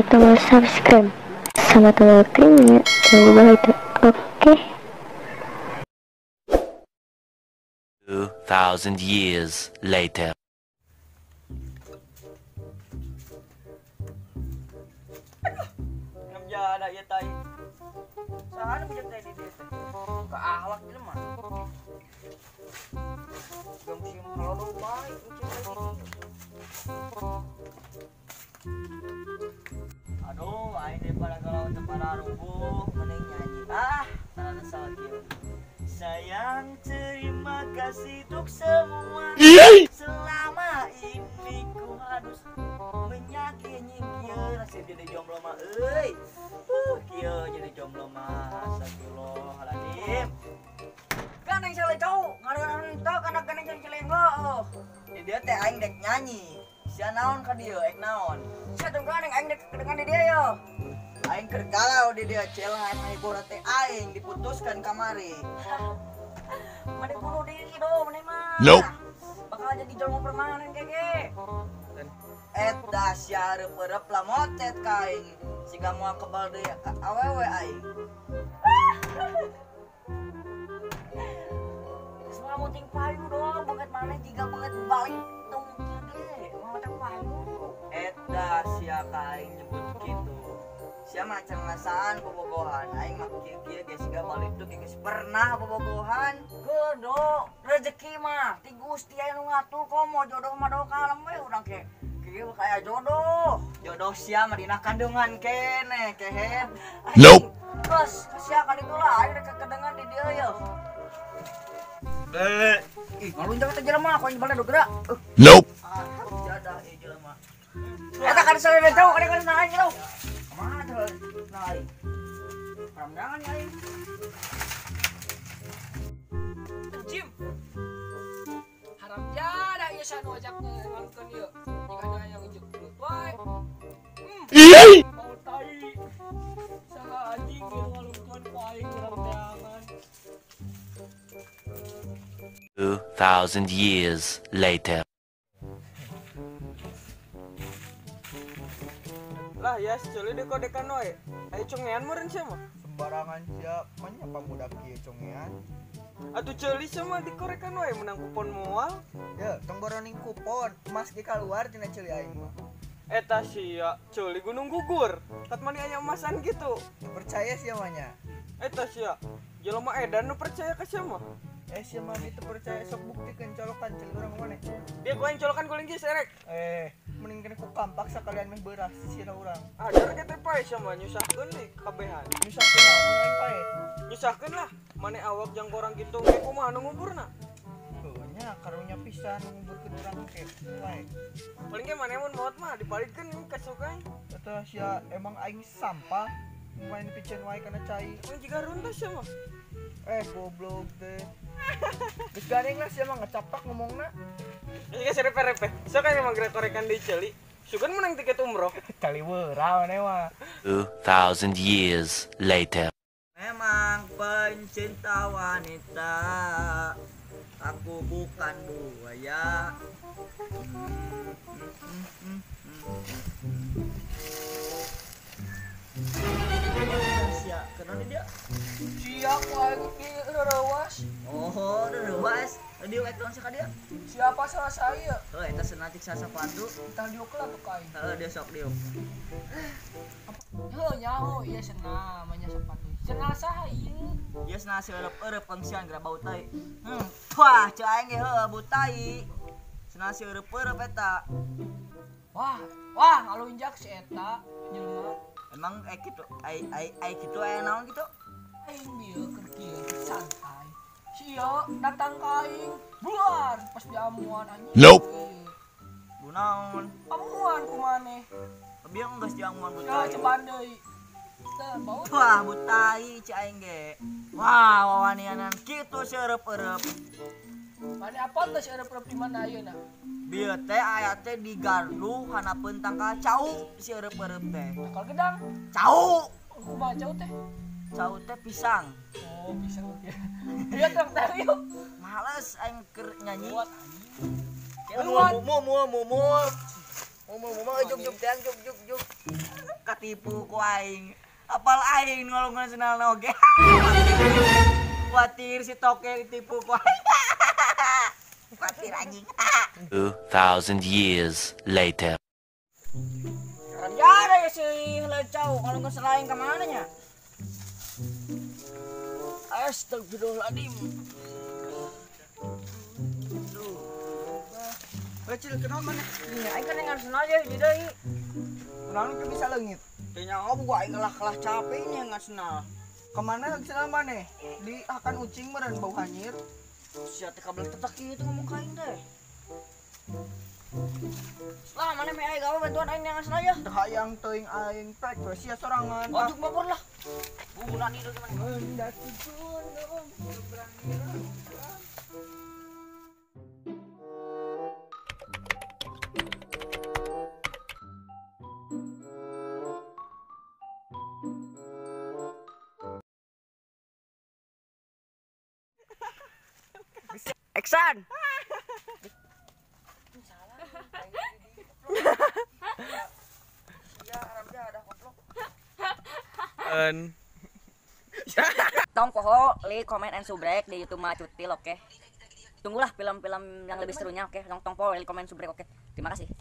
Klik tombol subscribe sama tombol loncengnya yang di bawah itu. Oke. 2000 years later. Ada ya tai. Saha nu teh di dieu teh? Ka ahlak jelema. Gam sim halodo bae ucap lagi. Aduh, aing daripada galau teu pararubuh mending nyanyi. Ah, tara salah kieu. Sayang, terima kasih untuk semua. Selama ini ku harus menyakini kieu nasib jadi jomblo mah euy. Kieu jadi jomblo mah astagfirullahaladzim. Gandeng sale cau, ngaran teu kana gandeng sale celenggo. Di dieu teh aing dek nyanyi. Sia naon ka dieu ek naon? Sia teu gandeng aing dek kedengan di dieu yo. Aing keur galau di dieu cel hayang teh aing diputuskan kamari. Mane bunuh diri do mane mah. Nope. Bakal jadi jomblo permanen keke. Eta sia reup-reup lah motet ka aing. Siga moal kebal deui ka awewe aing. Semua muting payu dong, banget maneh jiga banget balik tong kieu ge. Moal teh payu. Eta sia ka aing nyebut kitu. Sia mah can ngasaan bobogohan. Aing mah kieu-kieu ge siga balik tuh geus pernah bobogohan. Gedo, rezeki mah ti Gusti aya nu ngatur komo jodoh mah do kalem we urang ke. Kieu kayak jodoh. Jodoh sia mah dina kandungan kene kehed. Nope. Terus sia ka ditu lah aing rek kedengan di dieu yeuh. Ih, ngalunjak teh jelema ku aing bale do gerak. Nope. Ah, jadah ieu jelema. Eta kan sare jauh kan kan aing jauh. Kumaha teh nah aing. Paramdangan ya aing. Jim. Haram jadah ieu sanu ajak ngalungkeun ieu. Jika ada yang ngejegluk wae. Mau tai. Saha anjing ieu ngalungkeun ku aing urang teangan. 2000 years later. Lah ya, ceuli dikodekan wae. Ayo congean meureun sia mah. Sembarangan sia, manya pamuda kieu congean. Atuh ceuli sia mah dikorekan wae menang kupon moal. Ya, tong boroning kupon, emas ge kaluar tina ceuli aing mah. Eta sia, ceuli gunung gugur. Kat mani aya emasan gitu. Teu percaya sia mah nya. Eta sia, jelema edan nu percaya ka sia mah. Eh sia mah teu percaya sok buktikeun colokan ceuli urang maneh. Dia ku aing colokan ku linggis erek. Eh, mending kena ku kampak sakalian meh beurah sisina urang. Ajar ge teh pae sia mah nyusahkeun deui kabehan. Nyusahkeun naon aing pae? Nyusahkeun lah, mane awak jang korang kitu ge kumaha nu nguburna? Heuh nya karunya pisan nguburkeun urang ke wae. Paling ge mane mun maot mah dipalidkeun ka sok aing. Eta sia emang aing sampah main piceun wae kana cai. Emang jiga runtuh sia mah. Eh goblok teh. Geus gandeng lah sia mah ngecapak ngomongna. Geus geus repe-repe. Sok aing mah korekan deui ceuli. Sugan menang tiket umroh. Cali weurah maneh mah. 2000 years later. Memang pencinta wanita, aku bukan buaya. Sia, kenapa dia? Sia ku aing kieu reuwas. Oh, reuwas. Diuk ek naon ka dia? Siapa salah saya? Heuh, eta senacik sasapatu. Tah diuk lah tuh ka aing. Heuh, dia sok diuk. Heuh, nyaho ieu cenah manya sepatu. Cenah saha ieu? Ieu cenah seueup-eueup pengsian geura bau tai. Wah, ceu aing ge heuh bau tai. Cenah seueup-eueup eta. Wah, wah ngalunjak si eta jelema. Emang kitu ai kitu aya naon kitu? Aing bieu keur kieu santai. Sia datang ka aing, buar pas diamuan anjing. Nope. Bunaon? Amuan ku maneh. Bieu geus diamuan butai. Ya cobaan deui. Teu bau. Wah, butai ceu aing ge. Wah, wawanianan kitu seueup-eueup. Mane apa teh seueup-eueup di mana ayeuna? Bieu teh aya teh di gardu hanapeun tangkal cau si eueup-eueup teh. Tangkal gedang. Cau. Kumaha cau teh? Cau teh pisang. Oh, pisang. Iya terang teh yuk. Males aing keur nyanyi. Buat Mual mual mual mual. Mau juk juk juk juk juk. Katipu ku aing. Apal aing ngalungan sendalna oge. Kuatir si toke ditipu ku aing. Kuatir anjing. 2000 years later. Ada ya si lecau kalau nggak selain kemana nya? Astagfirullahaladzim. Kecil kenal mana? Iya, aing kan ngan senal ya di deui. Kunaon ke bisa leungit? Teu nyaho gua aing kelah-kelah capeknya ngan senal. Kemana senal maneh? Di akan ucing meureun bau hanyir. Sia teh kabel tetek itu ngomong ka aing teh. Lah mana meh aing gawe bantuan aing ngan senal ya. Teu hayang teuing aing prek we sia sorangan. Ojuk mabur lah. Bulan itu gimana? Mendaki gunung berani. Action. Tong poho, like, comment, and subrek di YouTube Macutil, oke. Tunggulah film-film yang lebih serunya, oke. Tong poho, like, comment, subrek, oke. Terima kasih.